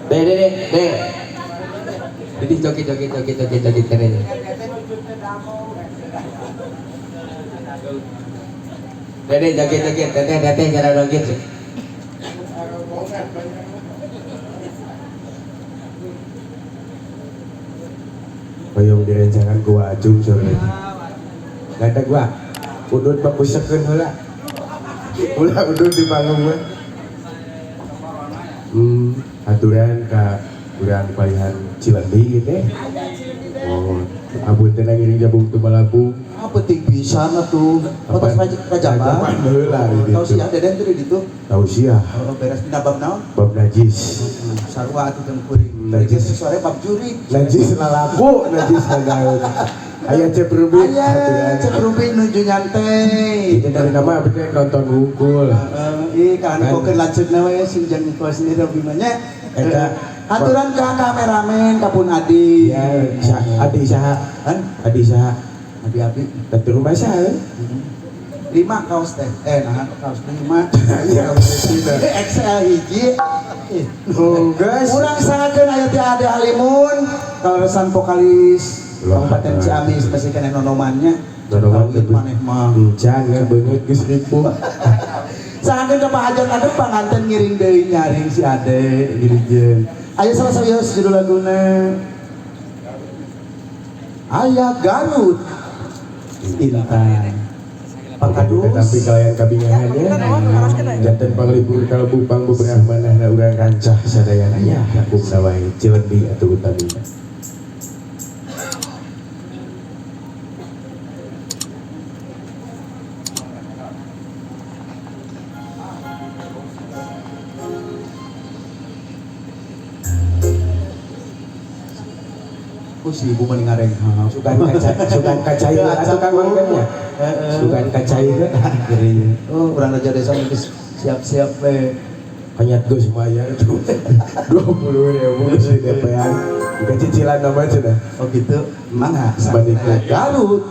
Deh deh deh deh. Jadi joget joget joget joget joget keren. Deh deh joget joget teteh teteh cara joget. Hoyong direncangan gua acung sore. Gak ada gua. Udut bakusekeun heula. Ulah udut di panggung mah. Aturan ka urang palihan Cilendi gitu. Oh, apunten ngiring jabung tumalabung. Ah, penting pisan atuh. Otos rajaban. Heula di Tahu ditu. sia deden tuh di ditu. Tahu sia. Oh, beres dina bab naon? Bab najis. Sarua atuh jeung kuring. Najis. Sore bab jurik. Najis lalaku, najis lalaku. Aya Cep Rubi. Aya Cep Rubi nuju nyantai. Itu dari nama abdi nonton wungkul. Heeh, ih kan pokeun lanceukna we sing jeung kos ni Rubi mah nya. Eta aturan ka kameramen ka pun Adi. Ya, Adi saha? Kan Adi saha? Adi abi. Teh rumah saha? 5 kaos teh. Nah kaos 5. Iya, XL hiji. Oh, guys. Urang sangakeun aya teh Ade Halimun, kaleresan vokalis Kabupaten Ciamis masih kena nonomannya. Nonoman maneh mah. Encan kan beungeut geus ripuh. Sangakeun ka Pak Hajat aduh panganten ngiring deui nyaring si Ade girijeun. Aya salah sawios judul laguna. Aya Garut. Intan. Pak Kadus. Tapi kalian kabingahan ya. Janten panglipur kalbu pangbeberah manahna urang rancah sadayana nya hukumna wae Cilendi atuh utamina. Oh, si ibu mah ngareng. Sugan kaca, sugan kacai atuh Kang Mangkan nya. Sugan kacai Oh, urang raja desa geus siap-siap we. Kanyat geus mayar tuh. 20.000 geus di DP-an. Bukan cicilan nama cenah. Oh gitu. Mangga Balik Garut.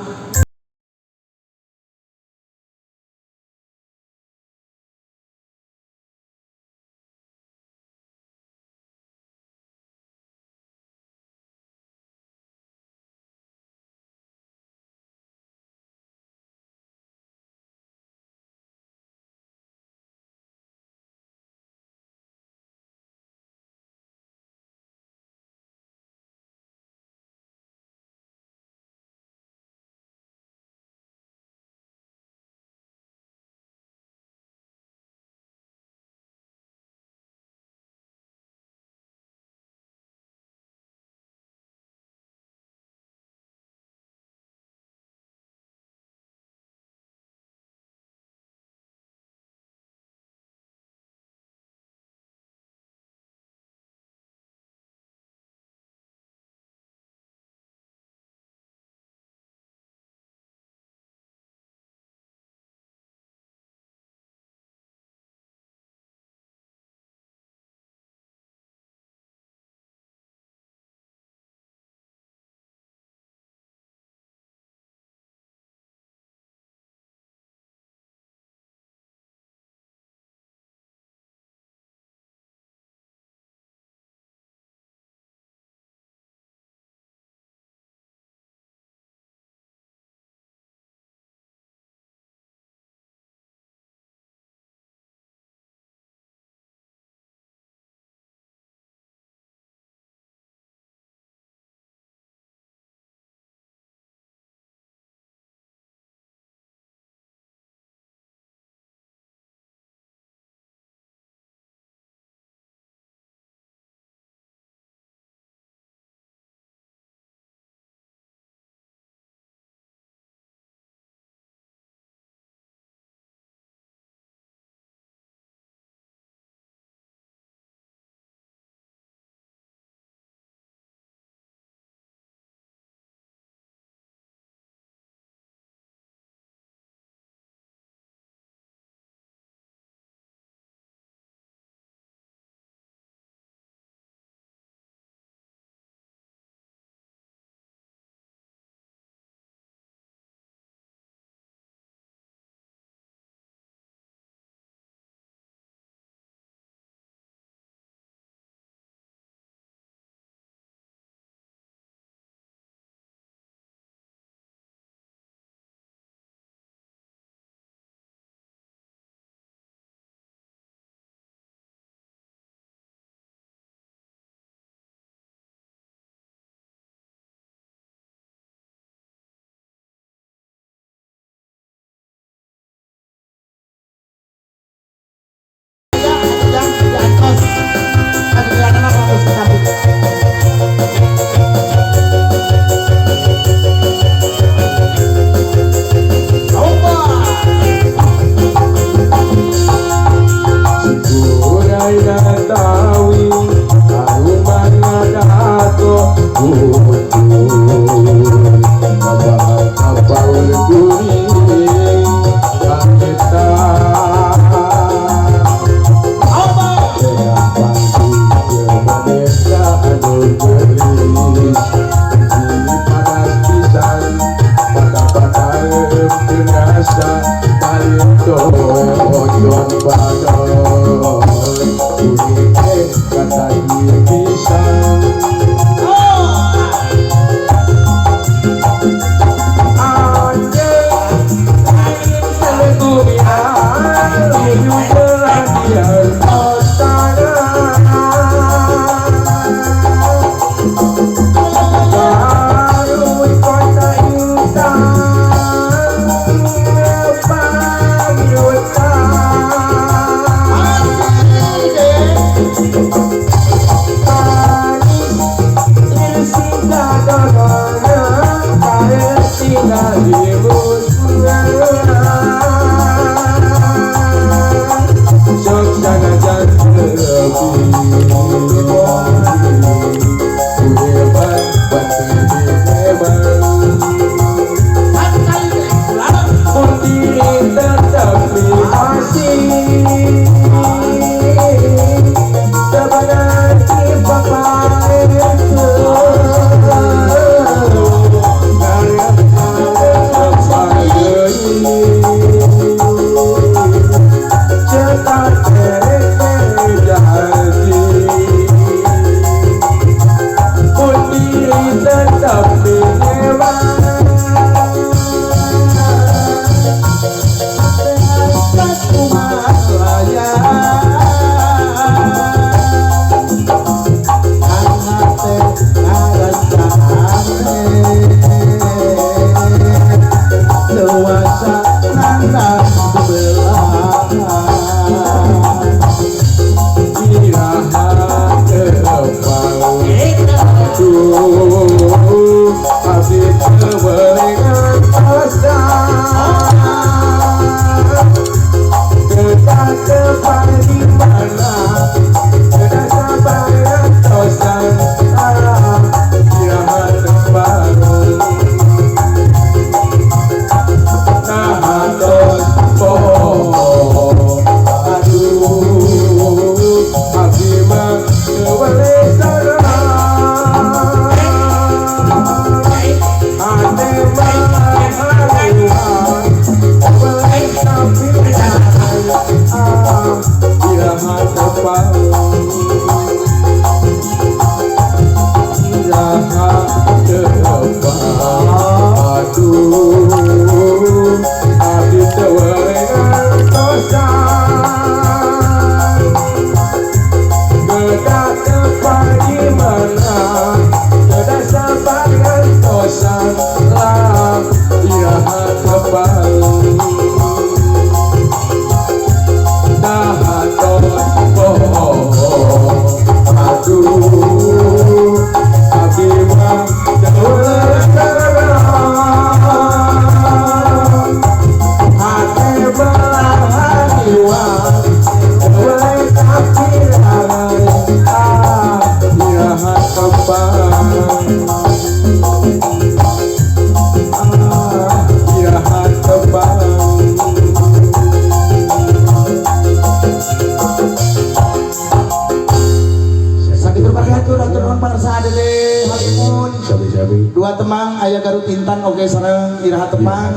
Dua temang aya Garut Intan oge sareng Iraha Tepang.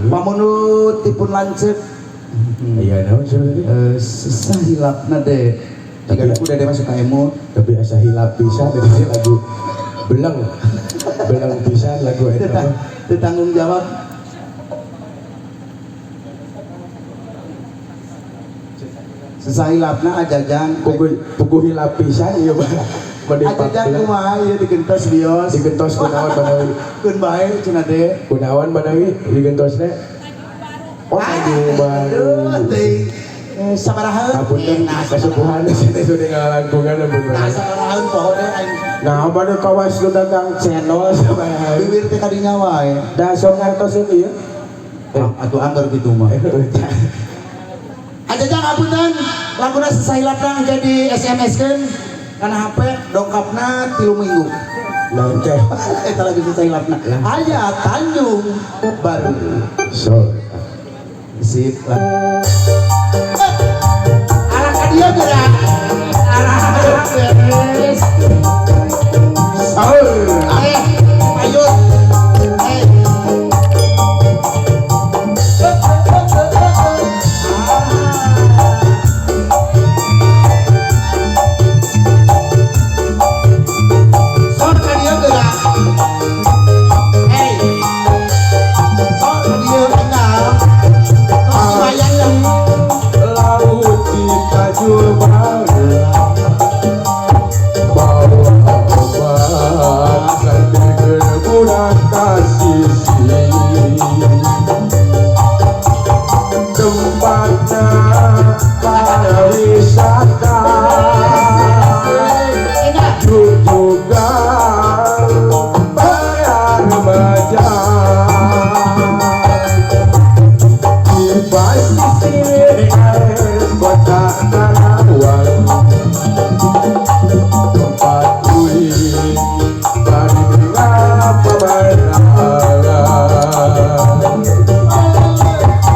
Pamunut tipun lanceuk. Iya naon cenah sesah hilapna de. Jika aku dede masuk ka emut, tapi asa hilap pisan dari lagu belang. Belang pisan lagu eta. Teu tanggung jawab. Sesah hilapna ajajang puguh hilap pisan ieu mah. Ajajang kumaha ieu digentos bios. Digentos kunaon Banawi? Keun bae cenah de. Kunaon Banawi digentosna? Oh, tanjung baru. Aduh, sabaraha? Apunten kasubuhan teh sudah ngalangkungan ampun. Nah, sabaraha poho deh aing. Nah, bade kawas nu dagang channel sabaraha. Bibir teh kadinya wae. Da sok ngartoseun ieu. Atuh anggar kitu mah. Ajajang apunten, laguna sesahilapna jadi SMS-keun kana HP dongkapna 3 minggu. Naon teh? Eta lagu susah hilapna. Aya Tanjung Baru. So. Sip lah. Arah ka dieu geura. Arah beres. Saur. Payut. Sor ka dieu geura. Sor ka dieu enggal. Tos wayang lah. Laut di Tanjung Baru bawa obat sambil berbulan kasih tempatnya pariwisata juga para remaja di pesisir air kota Karawang tempat ulin bari pemandangan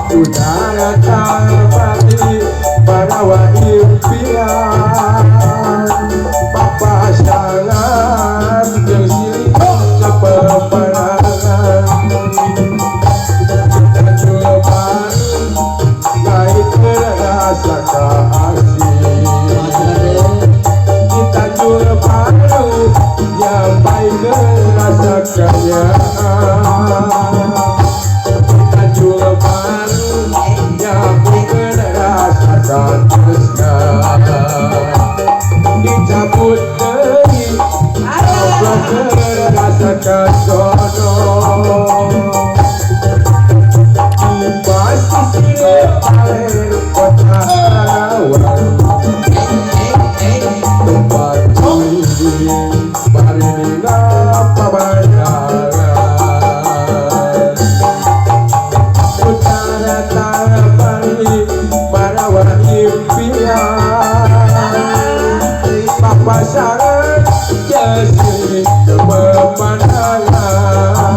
udara terpati para impian papasangan yang silih sepeperangan Tanjung Baru naik rasa kasih di Tanjung Baru nyampai ke rasa kayaan di Tanjung Baru nyampai ke rasa tresna dicabut dari ke rasa kasono di pesisir air kota Karawang tempat ulin bari pemandangan utara tarapani para impian papasangan jasi pemandangan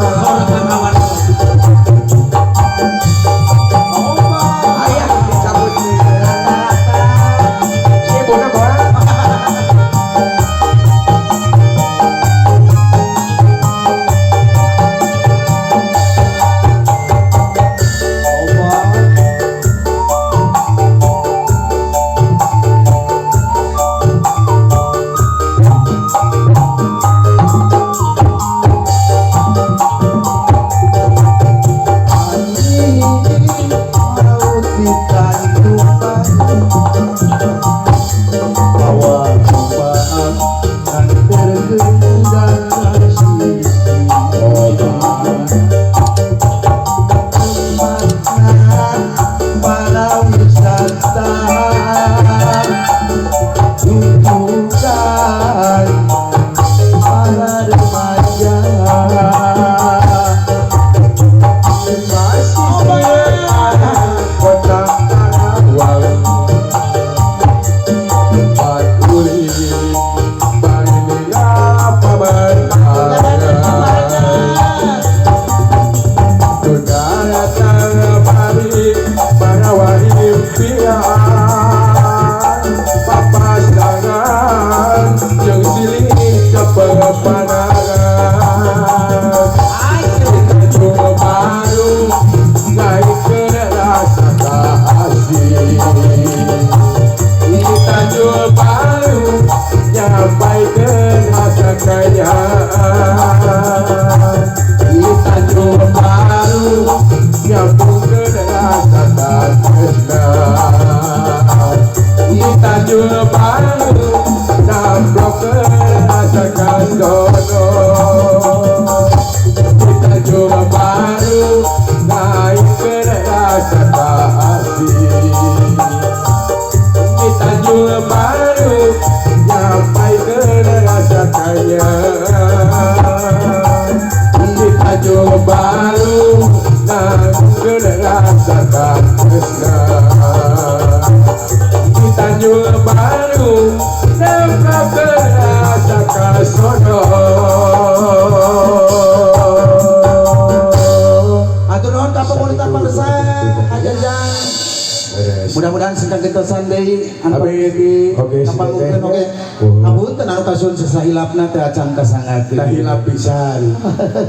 Anu Amin. Oke, si Kapangungkeun Teteh. oge. Oh. Hapunten anu kasuhun sesahilapna teh acan kasanggakeun. Tah hilap pisan.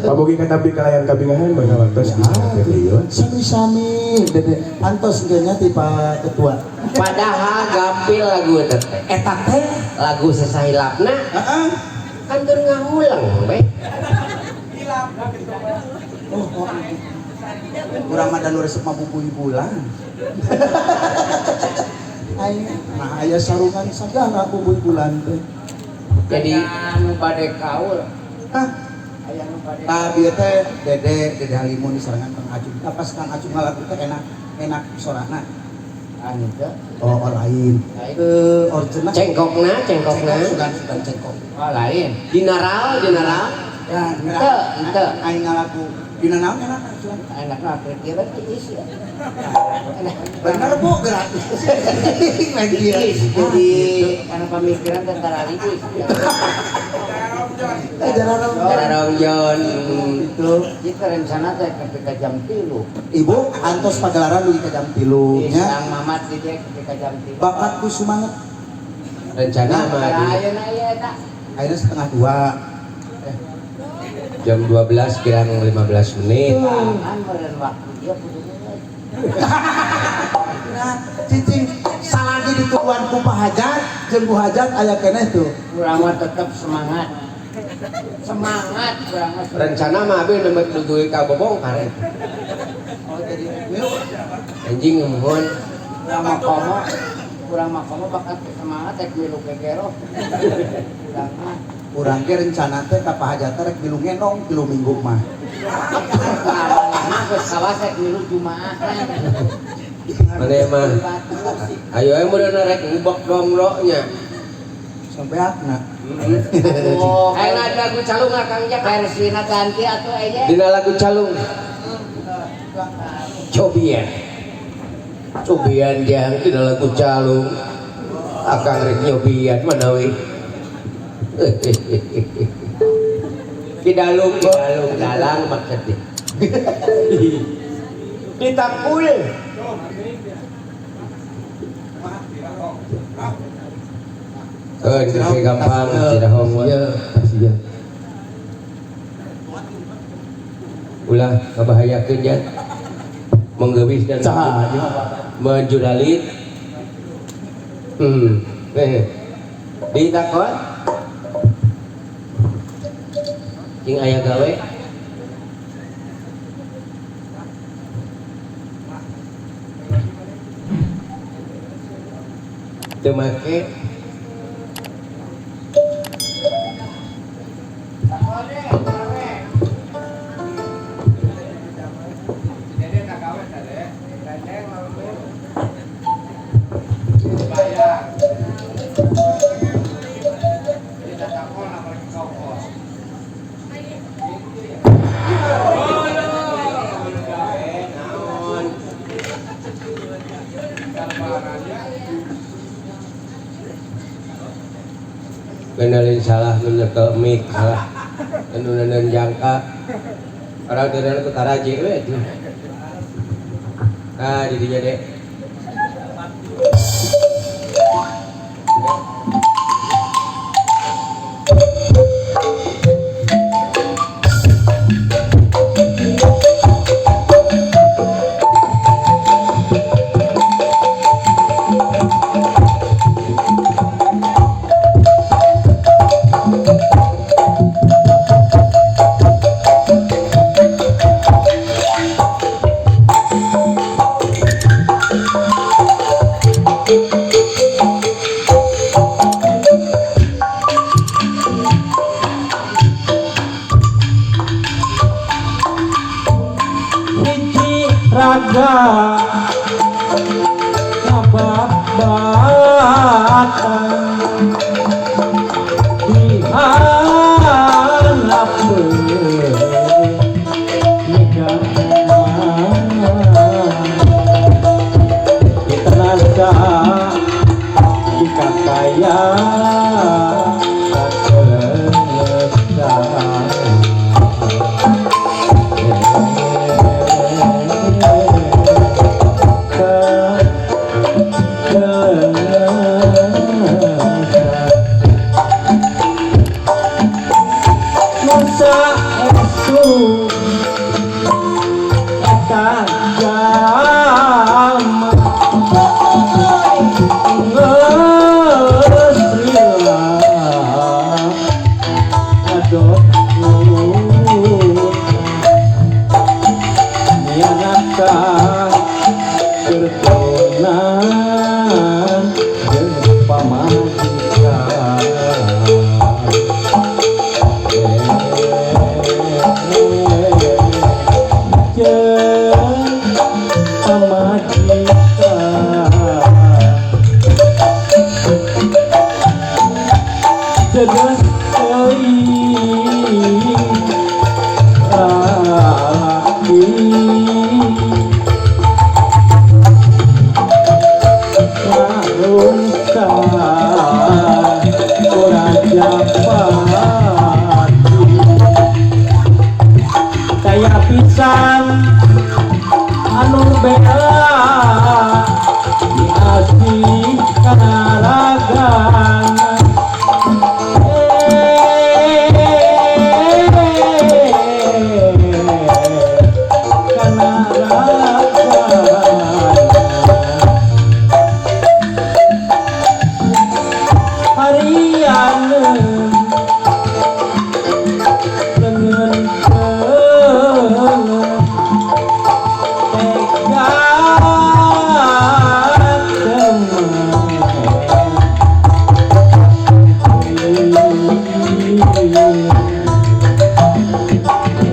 Pamugi katapi kalayan kabingahan bana waktos bisa video. Sami-sami Dede antos engke nya ti Pak Ketua. Padahal gampil lagu eta teh. Eta teh Lagu sesahilapna heeh. kan tur ngahulang we. Oh, oh. Urang mah da nu resep mah bubuy bulan. Aya, nah aya sarungan sagala bubuy bulan teh. Jadi anu bade kaul. Hah? Aya nu bade. Tah bieu teh Dede, Dede Halimun disarangan Kang Acung. Tah pas Kang Acung ngalagu teh enak, enak sorana. Anu teh. Oh, oh lain. Lain. Origina cengkokna, cengkokna. Sugan sugan cengkok. Oh lain. Dinaral, dinaral. Ya, Henteu, henteu. Aing ngalagu dina naon enak sugan. Enak mah kira-kira tiis ya. Enak. Bener Bu, gratis. Main dia. Tiis jadi karena pemikiran tentara tiis. Eh, jarang Dararongjon. itu. Kita rencana teh ketika jam 3. Ibu antos pagelaran dugi ka jam 3 nya. Sang Mamat di dia ketika jam 3. Bakat ku sumanget. Rencana mah di Ayeuna ieu eta. Akhirnya 1:30. jam 12 kurang 15 menit. Kan meureun waktu dia kudu. Nah, cicing salagi dituruan ku Pak Hajat, jeung Bu Hajat aya keneh tuh. Urang mah tetep semangat. Semangat urang mah. Rencana mah abi nembe dugi ka bobongkar. Oh, jadi milu. Anjing ngomong Urang mah komo bakat semangat rek milu gegero. Urang mah Urang ge rencana teh ka Pak Hajat teh rek milu ngendong 3 minggu mah. mah geus kawas rek milu Jumaah. Mana mah? Ayo ayo meureun rek ngubek donglo nya. Sampai akna. Oh, Ayo lagu calung lah Kang Jak. Versina ganti atuh aya. Dina lagu calung. Cobian. Cobian jang dina lagu calung. Akang rek nyobian manawi. Kidalung, kidalung dalang maksudnya. Ditangkul. Eh, gampang, tidak homo. Kasihan. Ulah ngabahayakeun jan. Menggewis dan menjuralit. Ditakon. Cing aya gawe. Teu make. Kenalin salah menyekel mic salah anu nanan jangka orang dari ku taraje we tuh. Ah di dinya dek. Raga kabat-batan di harapan kita naskah jika kaya tak. Estu eta jalma geus lila adot nianaka kertonan jeung pamajikan. Jeung pamajikan jelas teuing lalaki ngarungsa ku Raja Pati kaya pisan anu bela diasih kana ragana. Kana ragana harian lengan tega teman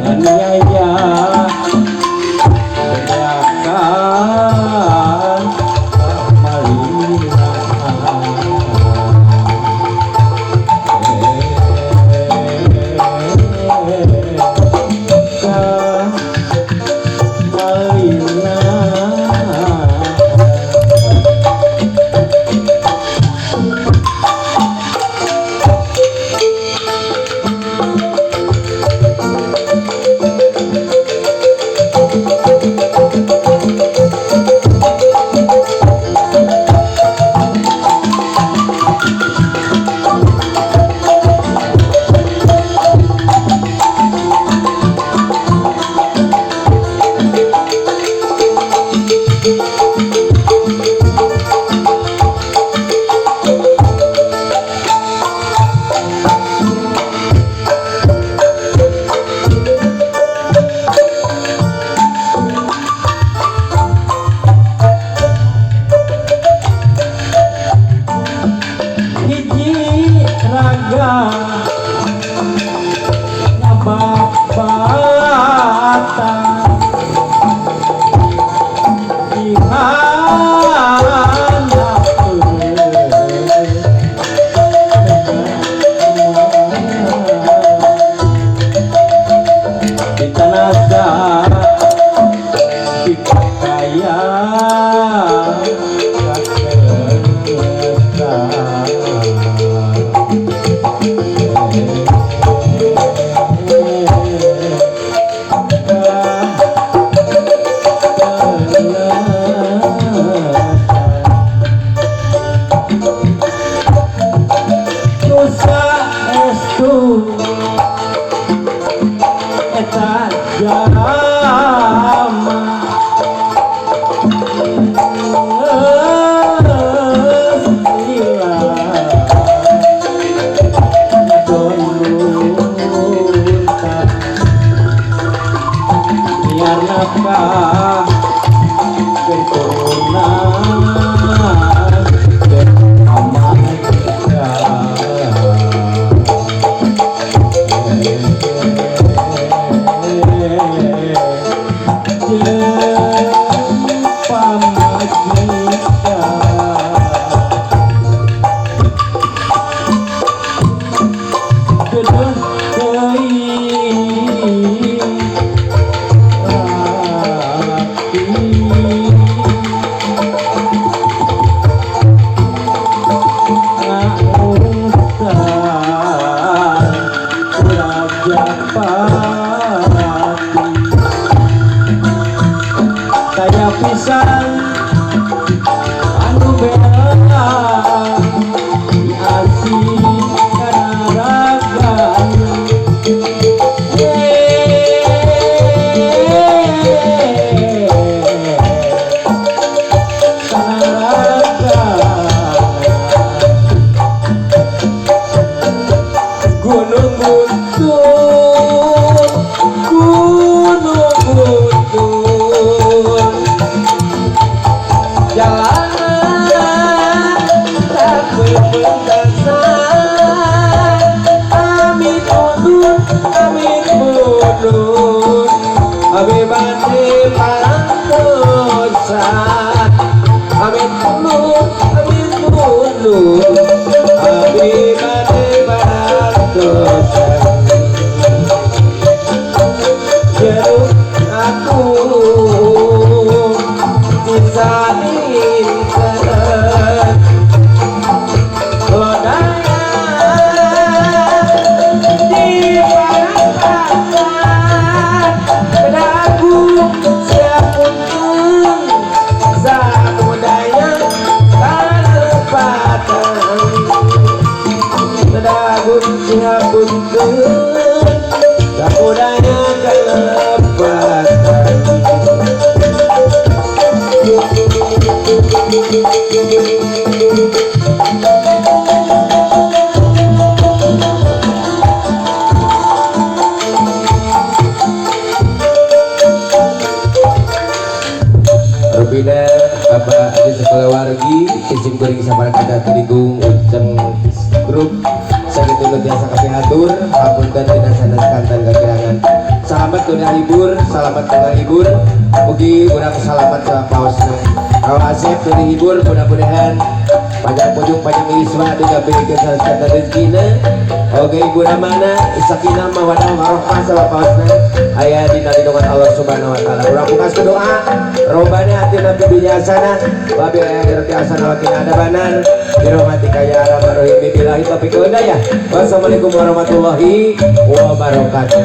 aniaya hiji raga ngababata ditanasa dikaya Nusa estu eta jalma geus lila donunta biar nafkah keturunan jeung pamajikan. Kaya pisan anu bela diasih kana ragana. Abi bade parantosan Amin mulu amin mulu Abi bade parantosan Jeruk aku disalinkan Lodaya di parangkasan Pedaku siap untung Samudaya kalepatan Pedaku siap untung Samudaya kalepatan. Rubina Bapak Aji sekeluargi isim kuring sabaraha kada tirigung uceng grup sakitu nu tiasa kapihatur hapunten dina sanes kanten kakirangan. Salamat dunia hibur, salamat dunia hibur, mugi urang salamat sa paosna. Awa Asep dunia hibur, mudah-mudahan panjang pujung panjang yuswa digabehkeun sanes kanten rezekina. Oge ibu ramana sakinah mawadah warahmah sama paosna aya dina lindungan Allah Subhanahu wa taala. Urang pungkas ku doa, Robbana atina fid dunya hasanah wa fil akhirati hasanah wa qina adzabannar. Bi rahmatika ya arhamar rahimin. Billahi taufiq wal hidayah. Wassalamualaikum warahmatullahi wabarakatuh.